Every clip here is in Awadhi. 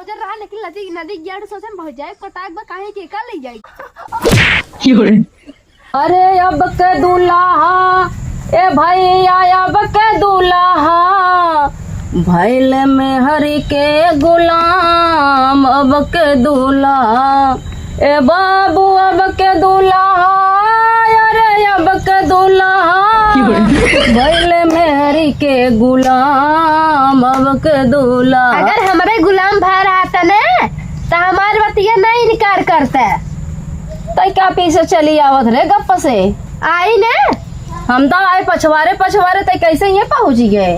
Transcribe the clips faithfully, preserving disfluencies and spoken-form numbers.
जर रहा, लेकिन नदी, नदी गियाड़ू सोचे में भौजाई पटाक बा, काहे के का ले जाई? अरे अब के दूल्हा, ए भैया, अब के दूल्हा, भैल मेहरी के गुलाम, अब के दूल्हा, ए बाबू, अब के दूल्हा, अरे अब के दूल्हा, भैल मेहरी के गुलाम, अब के दूल्हा। अगर हमरे गुलाम भा रहा त ने, त हमार बतिया ना इनकार करते। तै का पीछे चली आवत रे गप्प से? आई ने। हम तो आए पछवारे पछवारे, तै कैसे ये पहुँची गए?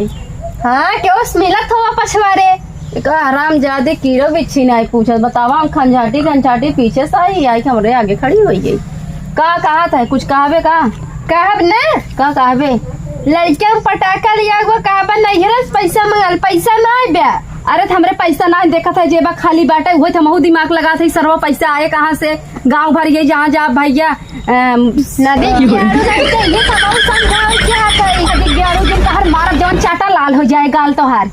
हाँ, क्यों मिलत हुआ पछवारे? एका हरामजादी कीड़ो बिच्छी नाई पूछत। बतावा, हम खंजाटी खंजाटी पीछे से आई, आई के हमरे आगे खड़ी होई गई। का कहत है, कुछ कहबे का? कहब ने। का कहबे? लड़के में पटाखा लिया हुआ कहबा, नैहरे से पैसा मंगल, पैसा नाई बे। अरे त हमरे पैसा नाई, देखत है जेबा खाली बाटे, उहे त हमहू दिमाग लगात है, सरवा पैसा आए कहाँ से? गाँव भर ये जहाँ जा भैया, अम, नदी गियाड़ू नहीं चाहिए, तब और समझाओ क्या है, नदी गियाड़ू जिन तहर मारब जवन चाटा लाल हो जाए गाल तोहार।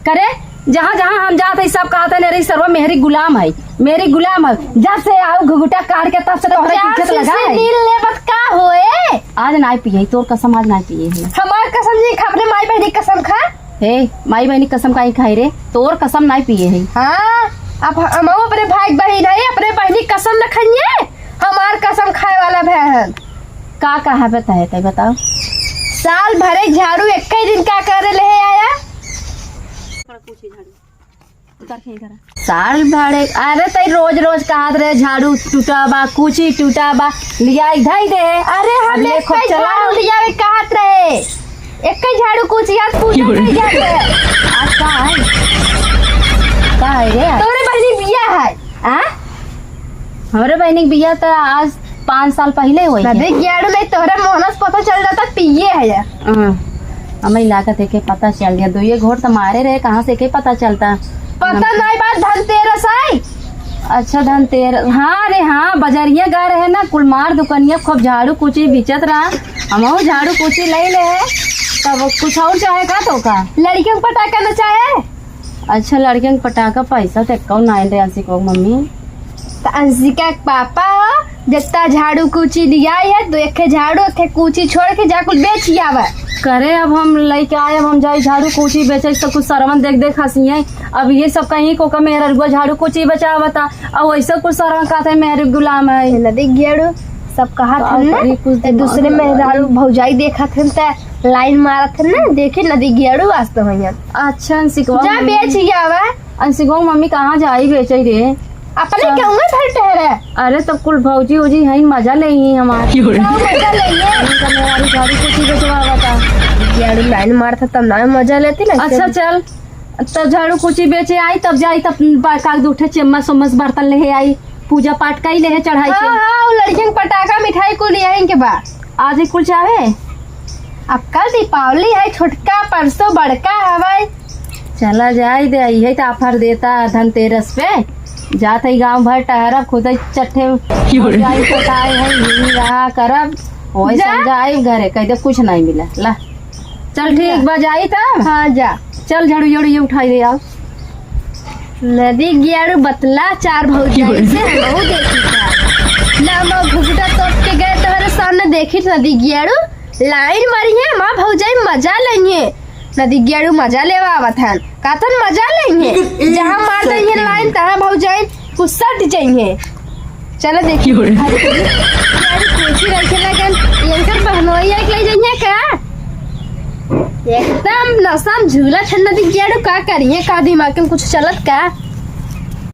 करे, जहाँ जहाँ हम जात है सब कहत है, "अरे सरवा मेहरी गुलाम है, मेहरी गुलाम है।" जब से आऊ घुघुटा काट के तब से तोहरे पीछे से लगा है। नील लेबत का होए? आज नाई पिए, तोर कसम आज नाई पिए है। हमार कसम जी खा, अपने माई बहनी कसम खा। हे, माई बहनी कसम काहे खाए रे? तोर कसम नाई पिए है। हाँ, अब हम अपने भाई बहन है, अपने बहनी कसम न खाइए, हमार कसम खाए वाला भय है। का कहा बताए तै बताओ? साल भरे झाड़ू एक ही दिन का करे ले आया? उतर के इधर। साल भरे, अरे तै रोज रोज कहत रहे झाड़ू टूटा बा, कुची टूटा बा, लिया इधर ही दे। अरे हम अब ले एक खूब ही चलाओ। झाड़ू लिया वे कहत रहे, एक ही झाड़ू कुची आज पूजा की हो रही? कर जात रहे। आज का है? का है रे? तोरे बहनी बिया है। आ? हमरे बहनी के बिया त आज पाँच साल पहिले होई है। नदी गियाड़ू नहीं, तोहरे मोहनस पता चल जाता, पिए है ये। हाँ, हमें लागत है के पता चल गया। दो ये घोट त मारे रहे, कहाँ से के पता चलता? पता हम नहीं बात, धनतेरस है। अच्छा, धनतेरस। हाँ रे, हाँ, बजरिया गए रहे ना, कुल मार दुकनिया, खूब झाड़ू कुची बिचत रहा। हमहू झाड़ू कुची ले ले है। तब कुछ और चाहे का तो का? लड़कियों को पटाखा न चाहे? अच्छा, लड़कियन के पटाखा पैसा त एक्को नाइन रे अंशिको के मम्मी। त अंशिका के पापा हो, जितना झाड़ू कूची लियाई है, तो एक झाड़ू, एक कूची छोड़ के जा कुल बेच आवे। करे, अब हम लेके आए, अब हम जाई झाड़ू कूची बेचे, तो कुछ सरवन देख देख हंसी है। अब ये सब कहीं को का मेहररुआ झाड़ू कूची बेचावता, और वैसे कुछ सरवन कहते हैं मेहर गुलाम है। नदी गेड़ू सब कहा का था ना, करी, कुछ तो दिमाग दूसरे लगा मेहरारू ली। भौजाई देखा थे, त लाइन मारत है ना, देखी नदी गेड़ू वास्तव में। अच्छा, अंशिकवा जा मम्मी। बेच आवा। अंशिकवा मम्मी कहाँ जाई बेचे रे? अपने सब कहूँगा घर ठहरे। अरे, तब कुल भौजी उजी हैं, मजा ले ही हमार। क्यों रे? का मजा ले ही? इनका मेहरारू झाड़ू कुची बेचवावा था। गेड़ू लाइन मारत है, तब ना मजा लेती ना। अच्छा, चल, तब झाड़ू कुची बेचे आई, तब जाई, तब बा-, का दू ठे चम्मच उम्मच बर्तन ले आई, पूजा पाठ कई ले चढ़ाई हाँ, के। हाँ, वो लड़कियन के पटाखा मिठाई कुल यहीं के बा। आज ही कुल चाहे? अब कल दीपावली है, छोटका परसों बड़का हवै। चला जाए दे, यही तो offer देता धनतेरस पे। जात है गाँव भर टहरब, खुद ही चट्ठे क्यों रे? जाई पटाए है, यही रहा करब। वही जा। समझा आई घरे, कह दे कुछ नहीं मिला। ला, चल ठीक बा, जाई तब। हाँ, जा। चल झाड़ू, झाड़ू ये उठाई दे आओ। नदी गियाड़ू बतला चार भौजाई से हमहू देखी था। ना मो घुघुटा तोप के गए तोहरे सामने देखी नदी गियाड़ू लाइन मारी है, माँ भौजाई मजा लेंगे। नदी गियाड़ू मजा लेवा आवत हन। कातन मजा लेंगे। लेकिन एक जहाँ मार देंगे second। लाइन, तहाँ भौजाई कुछ सट जाइए। चलो देखिए। क्यों रे? अरे, यार, कोची रखे लगन, इनकर बहनोई एक ले जाइए का? एकदम नशा में झूलत है नदी गेड़ू, का करिए, का दिमाग में कुछ चलत का?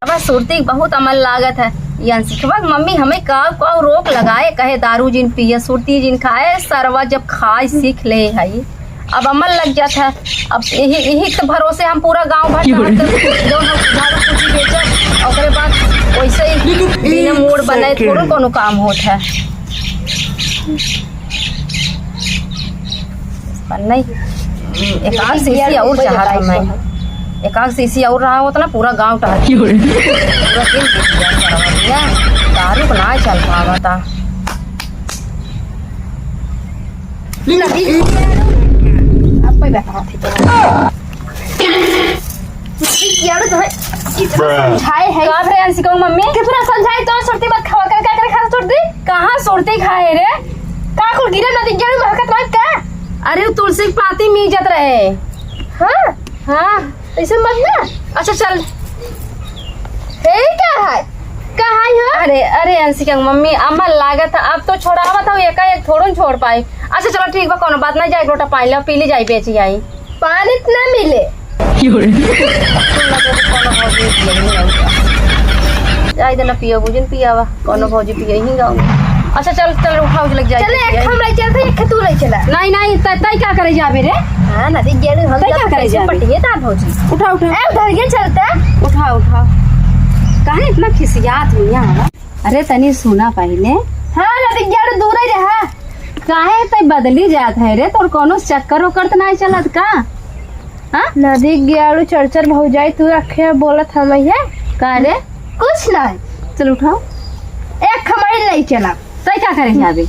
अब सुरती बहुत अमल लागत है। ये अंशिकवा के मम्मी हमें का, का रोक लगाए, कहे दारू जिन पिए, सुरती जिन खाए, सरवा जब खाए सीख ले है। अब अमल लग जात है। अब यही, यही के भरोसे हम पूरा गाँव भर क्यों रे? टहरत, जो हम झाड़ू पोछी बेचब, ओकरे बाद वैसे ही लेकिन बिना एक मूड बनाए second। थोड़ो कोनो काम होत है। पर नहीं, एक आध शीशी और चाहत हमें। एक आध शीशी और रहा होत ना, पूरा गाँव टहर क्यों रे? पूरा दिन बीत गया, सरवा भैया, दारू को ना चल पावता। नदी, अब कोई बैठा है। यार, तुम्हें कितना समझाए है। का भरे अंशिका मम्मी? कितना समझाए तो सुरती मत खावा कर, का करे खा सुरती? कहाँ सुरती खाए रे? का कुल गिरे नदी गेड़ू महकत रहे का? अरे, वो तुलसी के पाती मीजत रहे। हाँ? हाँ। ऐसे मत ना। अच्छा, चल। हे, का है? का है हो? अरे, अरे, अंशिका के मम्मी, अम्मा लागत है, अब तो छोड़ावत हो, एकाएक थोड़ो न छोड़ पाई। अच्छा, चलो, ठीक बा, कोनो बात ना, जाए, एक लोटा पानी लो, पी ली जाई, बेची आई। पानी त ना मिले। जाए दे ना पियो, बुझिन पियावा, कोनो भौजी पियो ही गाँव में। अच्छा, चल, चल, उठाओ, लग जाए, चले, एक हम ले चलते, एक तू ले चला। नहीं, नहीं, त-, तई का करे जाबे रे? हाँ, नदी गेड़ू हम तई का करे जाबे? पटिए ता भौजी। उठा, उठा। ए, उधर ये चलता। उठा, उठा। काहे इतना खिसियात हुई यहाँ? अरे, तनी सुना पहिले। हाँ, नदी गेड़ू दूर ही रहा। काहे तई बदली जात है रे? तोर कोनो चक्कर ओकर त नाई चलत का? हाँ? नदी गेड़ू चढ़ चढ़ भौजाई तू रखे बोलत हम है। का रे? कुछ नाई। चल उठाओ। एक खमाई ले चला। तई का करे जाबे?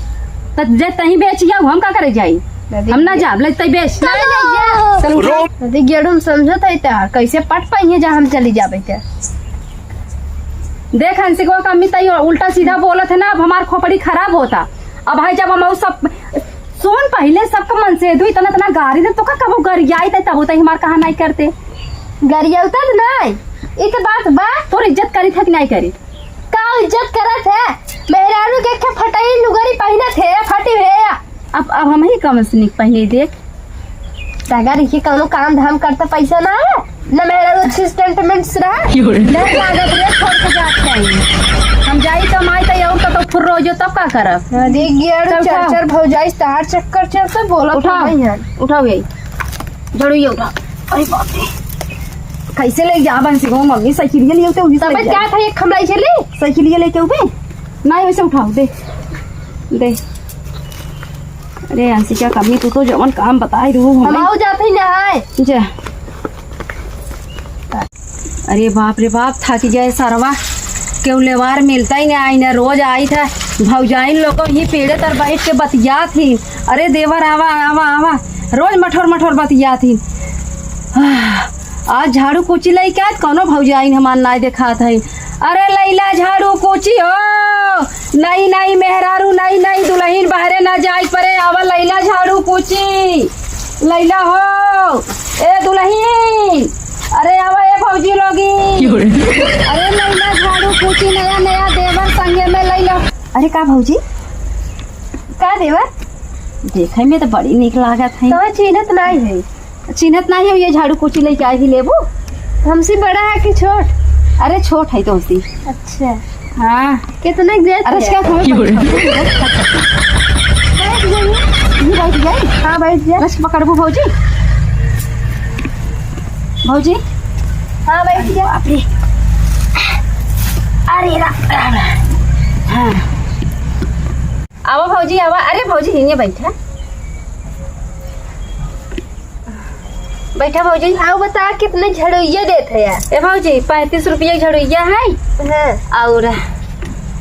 त जे तहीं बेच जाऊ, हम का करे जाई? नदी हम ना गेड़ू। जाब, ले तई बेच। नाई, नाई, जा। चल उठाओ। नदी गेड़ू हम समझत है त कैसे पट पाई है जा हम चली जाबे त। देख हंसिकवा का अम्मी तई उल्टा सीधा बोलत है ना, अब हमार खोपड़ी खराब होता। अब भाई जब हम उ सब सुन पहिले सबका मन से दू इतना इतना गारी दे तो का कबो गरियाई तई तब तई हमार कहा नाई करते। गरियावता त नाई, ई त बात बा। तोर इज्जत करी था कि नाई करी? का इज्जत करत है? मेहरारू के एक फटाई लुगरी पहिनत है, फटी है। अब, अब हम ही कम से निक पहिले देख। तगर ये कौनो काम धाम करता पैसा ना आवे, न मेहरारू अच्छी स्टेटमेंट्स रहा। डर लागत रे, छोड़ के जात चाहिए। हम जाई कमाई त और कतौ फुर्र हो जो तब का करब? अरे गेड़ चल उठाओ। चर चर भौजाई तार चक्कर चलता बोला उठाओ। नहीं है। उठाओ यही। झड़ू ये उठाओ। अरे बाप रे। कैसे ले जा बंसी को मम्मी साइकिल लिए तो उन्हीं तब क्या था एक खमलाई चली? साइकिल लेके उबे? नहीं वैसे उठाओ दे। दे। अरे अंशिका कमी तू तो जवन काम बताई दू हम हमें। आऊ जात ही ना है। जा। अरे बाप रे बाप, थक गए सरवा। केहू लेवार मिलता ही ना, आई ना, रोज आई था। भौजाइन लोग ही पेड़े तर बैठ के बतियात ही। अरे देवर आवा, आवा, आवा। रोज मठोर मठोर बतियात ही। आह, आज झाड़ू कुची लइके आत, कौनो भौजाइन हमार नाय देखात है। अरे लैला झाड़ू कुची हो, नई नई मेहरारू, नई नई दुलहिन, बहरे ना जाए परे, आवा लैला झाड़ू कुची, लैला हो, ए दुलहिन, अरे आवा ए भौजी लोगी। अरे लैला झाड़ू कुची, नया नया देवर संगे में लैला। अरे का भौजी? का देवर? देखे में तो बड़ी नीक लागत है। तो चिन्हत नाई है। चिन्हत नाही हो, ये झाड़ू कुची लइके आई ही, लेबू? हमसे बड़ा है कि छोट? अरे छोट है तो हमसे। अच्छा। हाँ। कितने के देत अरे है? क्या तुम्हें बैठ जाइए। ये बैठ जाए। हाँ, बैठ जा। रस पकड़बू भौजी? भौजी? हाँ, बैठ जा। बाप रे। अरे राम, राम, राम। हाँ। आवा भौजी, आवा। अरे भौजी, हियाँ बैठा। बैठा भौजी। आवा बता, कितने झड़ुइया देत है यार? ए भौजी, पैंतीस रुपया झड़ुइया है। हाँ। और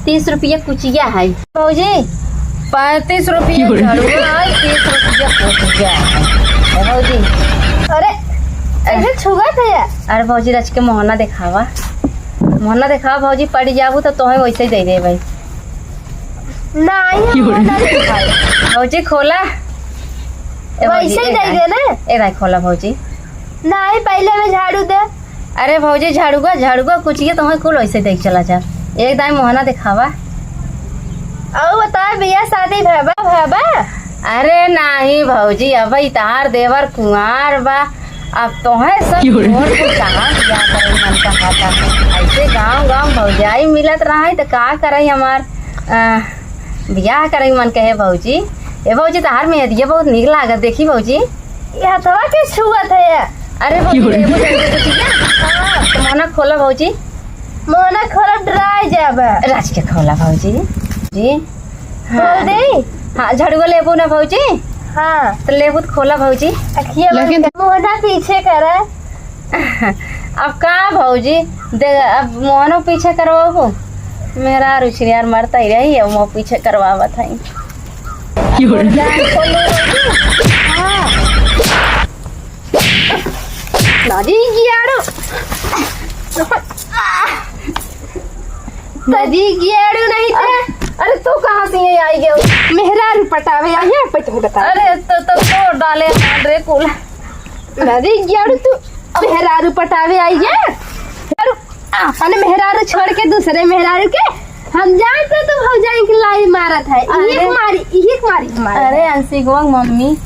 तीस रुपया कुचिया है। भौजी, पैंतीस रुपया झड़ुआ है, तीस रुपया कुचिया है। ए भौजी। अरे, ऐसे छुआ था यार? अरे भौजी, रच के मोहना देखावा। मोहना देखावा भौजी, पड़ जाबू तो तोहे वैसे ही दे दे भाई। नहीं, हम ना खाई। भौजी खोला। ए भौजी, वैसे ही ए दे भाई। दे ना। ए भाई खोला भौजी। नहीं, पहले मैं झाड़ू दे। अरे भौजी झाड़ूगा, झाड़ूगा कुछ ये तुम्हें कुल वैसे देख चला जा। एक दाई मोहना दिखावा। और बता भैया शादी भैबा, भैबा? अरे नहीं भौजी, अब इतार देवर कुंवार बा। अब तोहे सब क्यों रे? छोड़ के कहाँ बियाह करे मन कहता? ऐसे गाँव गाँव भौजाई मिलत रहे तो का करे हमार, अ, बियाह करे मन कहे भौजी। ए भौजी, तहार मेहदिया बहुत नीक लागत, देखी भौजी। ये हथवा के छुअत है? अरे भौजी, क्यों रे? लेबू जल्दी से पीना। हाँ, तो मोहना खोला भौजी। मोहना खोला, डराई जाबे। रच के खोला भौजी। जी। हाँ। खोल दे? हाँ, झड़ुआ लेबू ना भौजी? हाँ। तो लेबू तो खोला भौजी। अखिया बंद कर। मोहना पीछे करे। अब का भौजी, दे, अब मोहनो पीछे करवाबू? मेरा रुचि यार मरता ही रही है, वो पीछे करवावत है। क्यों रे? हाँ। दादी, ये आड़ो। नदी गेड़ू नहीं थे। अरे, तू कहाँ से ये आई गयो? मेहरारू पटावे आई है, पटहू बता। अरे, तो, तो तोड़ डाले रे कुल। नदी गेड़ू तू मेहरारू पटावे आई है। मेहरारू, अपन मेहरारू छोड़ के दूसरे मेहरारू के। हम जानते तू भौजाई के लाई मारत है। अरे। इही के मारी, इही के मारी, मारी। अरे, अंशिकवा के मम्मी,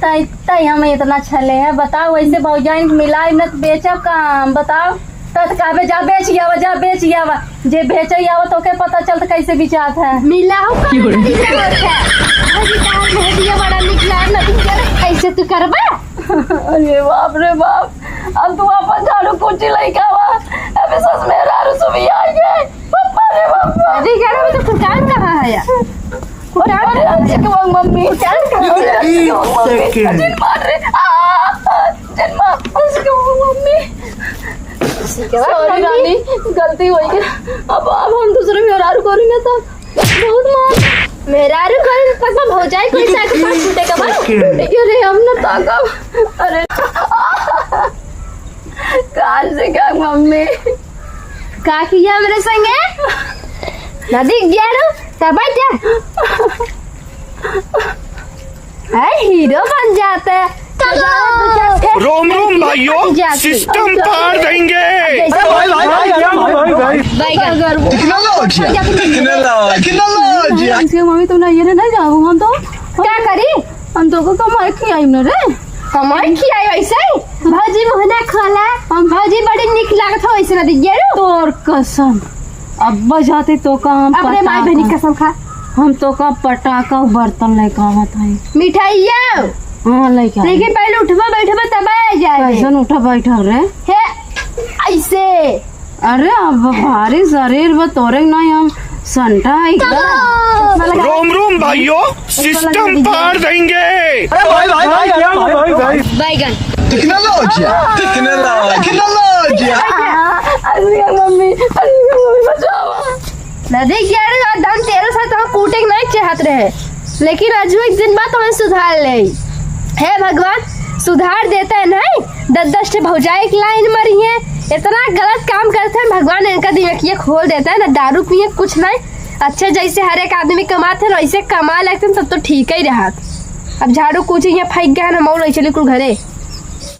तई, तई हम इतना छले हैं, बताओ, ऐसे भौजाइन के मिलाई न त बेचब का हम, बताओ? तत कहबे, "जा बेच आवा, जा बेच आवा।" जे बेचे आवा, तो के पता चलत कैसे बिचात है? मिलाऊ का तरीका होत है? अभी तार मेहंदिया बड़ा निकला, नदी गेड़ू, ऐसे तू करबा? अरे बाप रे बाप, अब तू अपन झाड़ू कुर्सी लइका बा, अबे सस मेहरारू सुबी आ गए। पप्पा रे पप्पा। अरे गेड़ू, तो कुटान कहाँ है यार? अरे, अंशिकवा के मम्मी। कुटान कहाँ है? अरे, अंशिकवा के मम्मी। Second। जिन मार रे। आ, जिन मार, अंशिकवा के मम्मी। अंशिकवा के मम्मी। Sorry रानी, गलती होइ गई। अब, अब हम दूसरे मेहरारू करी ना तो बहुत मार। मेहरारू करी, पता भौजाई कोई साथ पास छूटे का बा? Second। ठीक है रे, हम ना ताकब। अरे। अंशिकवा के मम्मी। का किया हमरे संगे? नदी गेड़ू, तब बैठ जा। अरे हीरो बन जाता है। रोम रोम भाइयों, system पार देंगे। अरे भाई, भाई, भाई, भाई, भाई, भाई। बैगन। Technology, technology, technology। इनके मम्मी तो ना ये ना जाओ, हम तो क्या करी? हम तो को कमाई खियाई न रे। कमाई खियाई वैसे ही? भौजी मुँह ना खोला। हम भौजी बड़ी निक लागत हो वैसे ना दिए रो। तोर कसम। अब जाते तो का हम अपने माई पटाखा बहनी कसम खा। हम तो का पटाखा बर्तन लेके आवत है। मिठाइया। हाँ, लेके आ। लेकिन पहले उठबा बैठबा तब आ जाए। कैसन उठा बैठा रे? हे, ऐसे। अरे, अब भारी शरीर बा तोरे, नहीं हम संटा है का? रोम रोम भाइयों, system पार देंगे। अरे भाई, भाई, भाई, भाई, भाई, भाई। बैगन। Technology, technology, technology। अरे मम्मी, अरे मम्मी, बचाओ। नदी गेड़ू, आज हम तेरह साल तो हम कूटे के नहीं चाहत रहे, लेकिन आज एक दिन बाद हमें सुधार ले। हे भगवान, सुधार देता है नहीं, दस दस ठे भौजाई के लाइन मरी है। इतना गलत काम करते हैं, भगवान इनका दिमाग ये खोल देता है ना, दारू पिए कुछ नहीं। अच्छा, जैसे हर एक आदमी कमाते हैं ना, वैसे कमा लेते हैं, तब तो ठीक ही रहत। अब झाड़ू कुछ यहाँ फेंक गया ना, मौल चली कुल घरे।